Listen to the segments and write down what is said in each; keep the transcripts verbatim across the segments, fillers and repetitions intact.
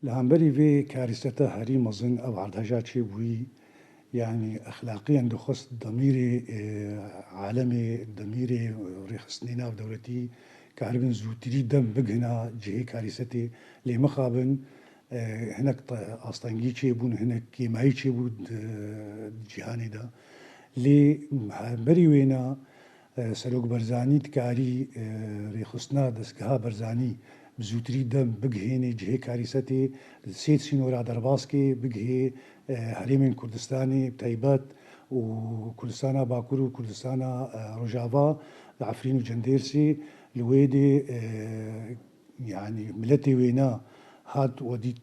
Li hemberî vê karîseta herî mezin ev erdheja çêbûyî, yanî exlaqiyen dixwest demîrê, e, alemê, demîrê rêxistinê navdewletî karibin zûtirî dem bigihina cihê karîsetê. Lê mixabin, e, hinek te-, astengî çêbûn, hinek kêmayî çêbû di, di cîhanê de. Lê hemberî wêna, e, Serok Barzanî dikarî, e, rêxistina dezgeha Barzanî bi zûtirî dem bigihênê cihê karîsetê, li sê sînora derbas kê, bigihê, e, herêmên Kurdistanê bi taybet û Kurdistana Bakur û Kurdistana, e, Rojava, li Efrîn û Cendêrsê, li wê dê, e, yanî miletê wêna hat we dît,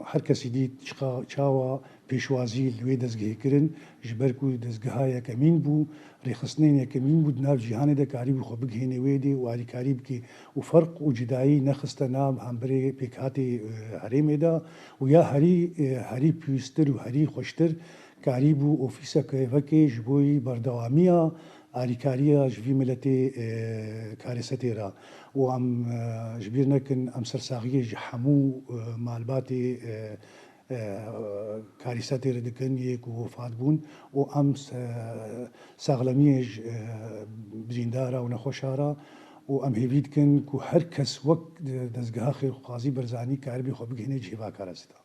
her kesî dît çiqa, çawa pêşwazî li wê dezgehê kirin, ji ber ku dezgeha yekemîn bû, rêxistinên yekemîn bû di nav cîhanê de karîbû xwe bigihênê wê dê û alîkarî bike û ferq û cudayî nexiste nav hemberê pêkhatê, e, herêmê de û ya herî, e, herî pîroztir û herî xweştir karîbû ofîseke vekê ji bo yî berdewamiya alîkariya ji vî miletê, e, karîsetê re. Û em, e, ji bîr nekin, em sersaxiyê ji hemû, e, malbatê, e, e, karîsetê re dikin, yê ku wefat bûn û em se-, saxlemiyê ji, e, birîndara û nexweşa re û em hêvî dikin ku her kes wek dezgeha xêrxwazî Barzanî karibî xwe bigihîne cihê vê karîseta.